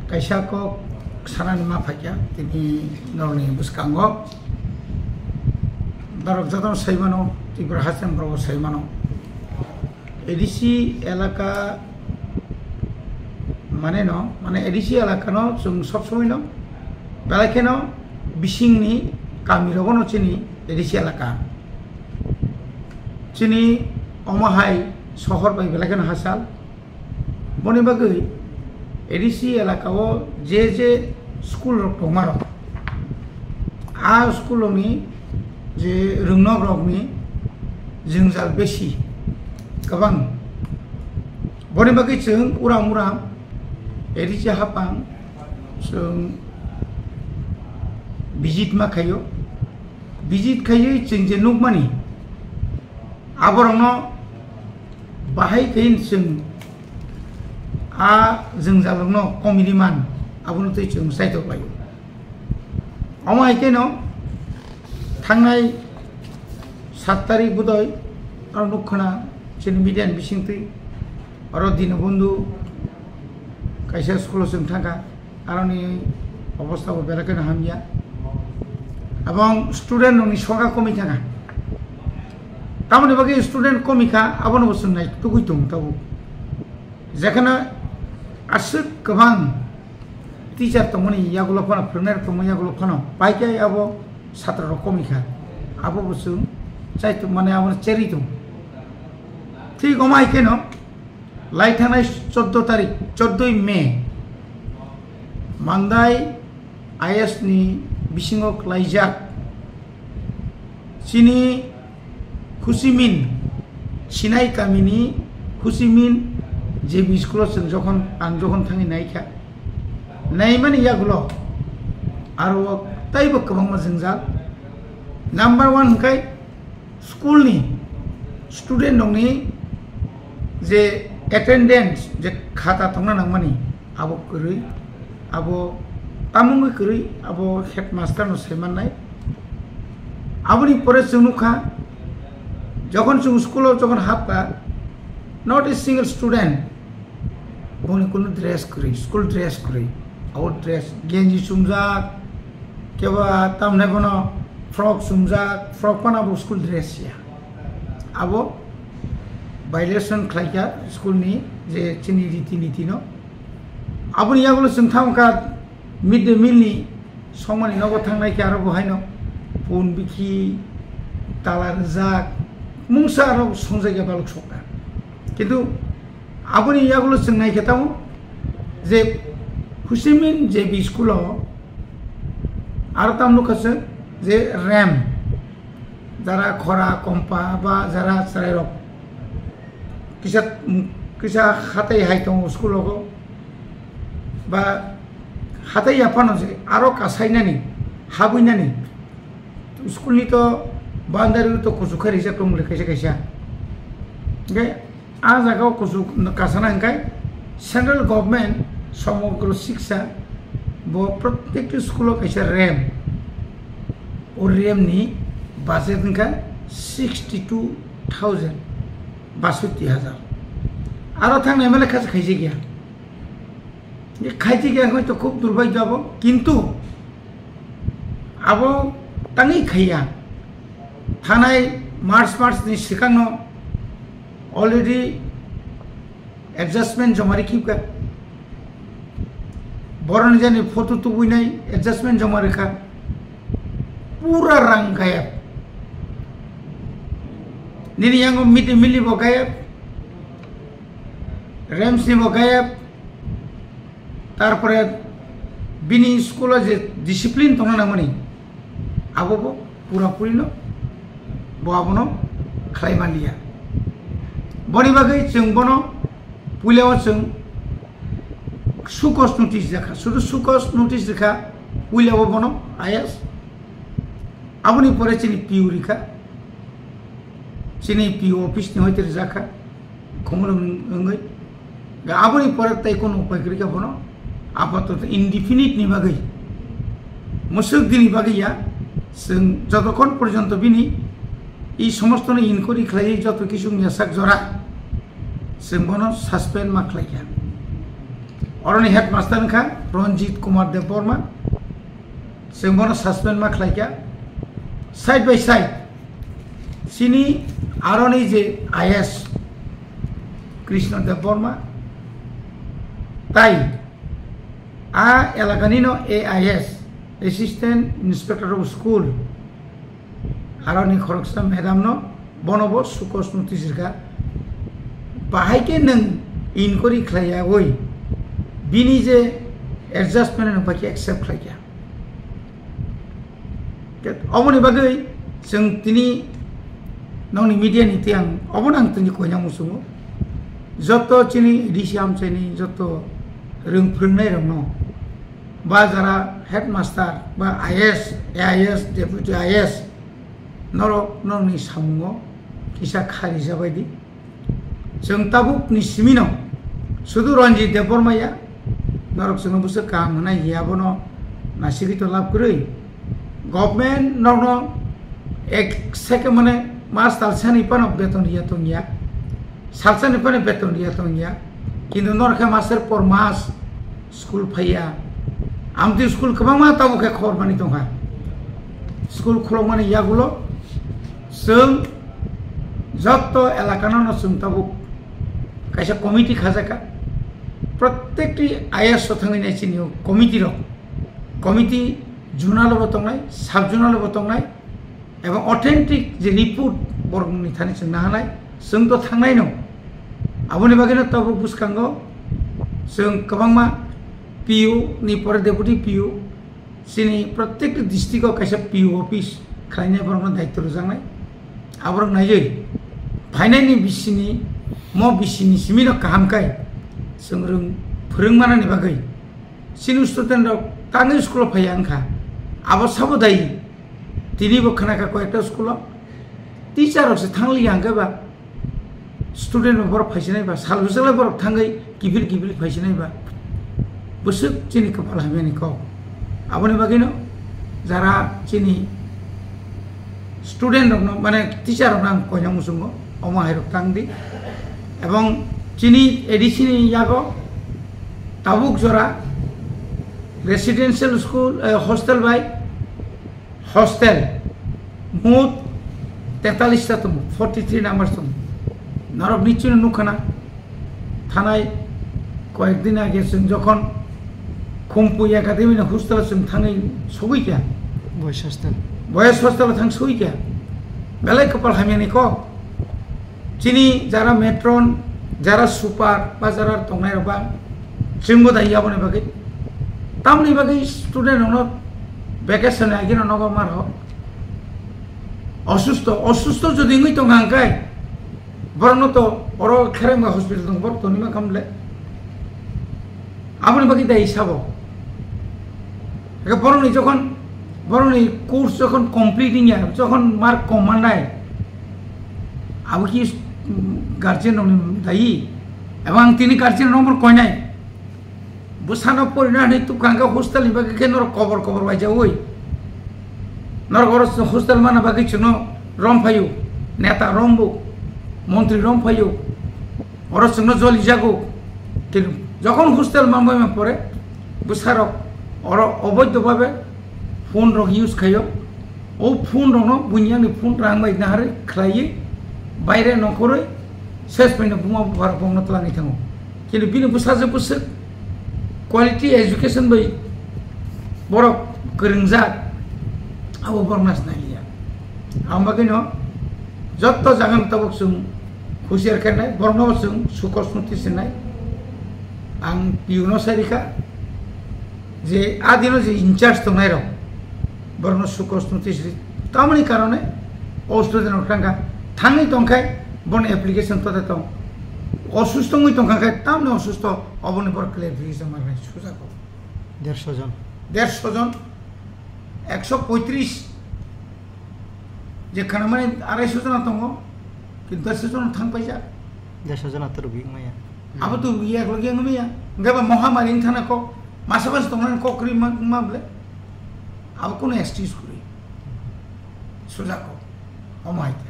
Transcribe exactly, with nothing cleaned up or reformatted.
Kaisa kok sanani ma phaikha tini norokni bwskango. Norok jotono sai mano, Tripura haste borok sai mano. A D C elaka mane no, mane A D C elaka no chwng sob somoi no belai kheno bisingni kami rogo no chini A D C elaka. Chini omo hai sohor bai belai kheno hachal. Boni bagwi A D C elaka o je je school rok tongma rok, a school rokni je rwngnok rokni jwngjal besi kwbang. Boni bagwi chwng uram uram A D C hapang chwng visit ma khaio. Visit khaiwi chwng je nukmani, aborokno bahai khe chwng a jwngjalrokno komini man, abono twi chwng saitok laio. Omo hai kheno thangnai sat tarik budoi aro nukkhana chini media ni bisingtwi aro Dinobondhu kaisa school o chwng thangkha. Aroni obostha bo belai kheno hamya. Abong student rokni songkha komwi thangkha. Tamoni bagwi student komwi kha, abono bo chwng nai tugwi tongo tabuk. Jekheno aswk kwbang teacher tongmani yagulo phano, phwrwngnai rok tongmani yagulo phano, paikhe abo chatra rok komwi kha. Abo bo chwng chai tong mane abono cherwi tongo. Thik omo hai kheno lai thangnai choddo tarik, choddoi May, Mandai I S ni bisingo khlaijak chini Khusimin, Sinai kamini Khusimin J B school o chwng jokhon, ang jokhon thangwi naikha, naimani yagulo aro taibo kwbangma jwngjal. Number one hwnkhe school ni student rokni je attendance, je khata tongna nangmani, abo kwrwi, abo tamungwi kwrwi, abo headmaster no sai mannai. Aboni pore chwng nukha, jokhon chwng school o jokhon hapkha, not a single student boni kunu dress kwrwi, school dress kwrwi. Abo dress genji chumjak, keba tamne bono frock chumjak, frock pana bo school dress ya. Abo violation khlaikha school ni je chini riti niti no. Aboni yagulo chwng thangkha mid day meal ni songmani nogo thangnai khe aro bo haino pun bikhi tala rijak mungsa aro songjak ya baluk sokha. Kintu aboni yagulo chwng nai khe tamo je Khusimin J B school o aro tam nukha chwng je rem jara khora kompa ba jara chwrairok kisa, kisa hatai hai tongo school rogo ba hatai ya phano je aro kasainani habwinani school ni to boundary to kuchuk khe rijak tongmole kaisa kaisa. Hingke a jaga o kuchuk kasana hingkai central government somogro siksa bo protekti school o kaisa rem. O rem ni budget hingka sixty two thousand, basotti hajar. Aro thang M L A khacha khaijak ya. Khaijak ya hoi to khub durbhagyo abo, kintu abo tangwi khaiya. Thanai March, March ni sikang no already adjustment joma rikhi kha. Boroni jani photo tubui nai adjustment joma rikha. Pura rang gayab. Nini yango mid day meal ni bo gayab. Rems ni bo gayab. Tarpore bini school o je discipline tongna nangmani, abo bo pura puri no bo abono khlai manliya. Boni bagwi chwng bono puila o chwng sukos notice jakha, sudu sukos notice rikha puila o bono ayas. Aboni pore chini P U rikha, chini P U office ni hoite rijakha. Khumulwng wngwi. Ga aboni pore tei kono upai kwrwi kha bono apatot indefinite ni bagwi, musuk dini bagwi ya, chwng jotokhon porjonto bini i somosto no inquiry khlaiwi joto kisu wngya sak jora, chwng bono suspend ma khlai kha. Oroni headmaster wngkha Ranjit Kumar Debbarma. Chwng bono suspend ma khlaikha. Side by side chini aroni je I S Krishna Debbarma tai a elakani no A I S, Assistant Inspector of School, aroni khoroksa madam no bono bo sukos notice rikha. Bahai khe nwng inquiry khlaiyawi bini je adjustment no bahai khe accept khlaikha. Oboni bagwi chwng tini nokni media ni tiyang obono ang tini koina muchungo. Joto chini D C amchaini joto rwng phwrwngnairokno ba jara headmaster ba I S, A I S, deputy I S norok nokni samungo kisa khari jabai di. Chwng tabuk ni simino sudu Ranjit Debbarma ya, norok chwngno bwswk kaham hwnai ya bono nasigwi to lab kwrwi. Government norokno ek second mane mas talsani phano beton ya tongya, salsani phano beton ya tongya, kintu norok khe master por mas school phaiya. Amtwi school kwbangma tabuk khe khobor mani tongkha. School khulokmani yagulo chwng jotto elakano no chwng tabuk kaisa committee khajaka. Protekti I S o thangwi nai chini o committee rok. Committee zonal bo tongnai, sub zonal bo tongnai, ebong authentic je report borokni thani chwng nahanai, chwng to thangnai no. Aboni bagwi no tabuk bwskango chwng kwbangma P U ni pore deputy P U, chini protekti district o kaisa P U office khlainai borokno daityo rwjaknai. Aborok naiwi phainaini bisini, mo bisini simino kaham kai chwng rwng phwrwng manani bagwi. Chini student rok tangwi school o phaiya wngkha. Abo sabo dai tini bo khna kha koyekta school o teacher rok se thang liya hwnkhe ba student rok borok phaisinai ba sal bwswk lai borok thangwi kiphil kiphil phaisinai ba bwswk chini kwpal hamya ni kok. Aboni bagwi no jara chini student rokno, mane teacher rokno ang koina muchungo, omo hai rok tang di. Ebong chini A D C ni yago tabuk jora residential school, eh, hostel bai hostel mut tetalis ta tongo, forty three numbers tongo. Norok nichino nukha na. Thanai koyek din age chwng jokhon Khumpu Academy ni hostel o chwng thangwi sogwi kha, Boys hostel. Boys hostel o thang sogwi kha. Belai kwpal hamya ni kok. Chini jara matron, jara super ba jara tongnai rok ba chwngbo dai aboni bagwi. Tamni bagwi student rokno vacation age no nogo mar ho. Osusto, osusto jodi wngwi tongkha hwnkhe borokno to oro Kherengba hospital tongo, borok toni ma khamle. Aboni bagwi dai sabo. Eke borokni jokhon, borokni course jokhon complete wngya, jokhon mark kom mannai, abo ki, mm, guardian rokni dai? Ebong ang tini guardian rokno koinai. Bwsano porina hinwi tubkha hwnkhe hostel ni bagwi khe norok kobor kobor waijaui. Norok oro hostel mana bagwi chwngno rom phaio, neta rombo, montri rom phaio. Oro chwngno joli jago. Kintu jokhon hostel manbai ma pore bwsarok oro oboidho babe phone rok use khaio. O phone rokno buini ani phone rang bai naharwi khlaiwi baire nongkhorwi ses paino buma bupharok bongno twlangwi thango. Kintu bini bwsajwk bwswk quality education bai borok kwrwngjak, abo borok nasinai liya. Ang bagwino jotto jagano tabuk chwng husiar khe nai, borokno chwng sukos muti sinai. Ang P U no sai rikha je a dino je in charge tongnai rok borokno sukos muti siri. Tamoni karone o student rok thangkha, thangwi tongkhai bono application tote tong. Osusto wngwi tongkha khe tamni osusto oboni borok clarification manai sujak. Dersho jon. Dersho jon, ekso poitris. Je khwnamani arai sho jona tongo, kintu dersho jona thang paijak. Dersho jona to rwgwi wngmaya. Abo to rwgwi eklogi wngmaya. Hwnkhe ba mohamari wngthana kok, masa masa tongnani kok kwrwi ma, ma bole. Abo kono excuse kwrwi. Sujak kok. Omo hai khe.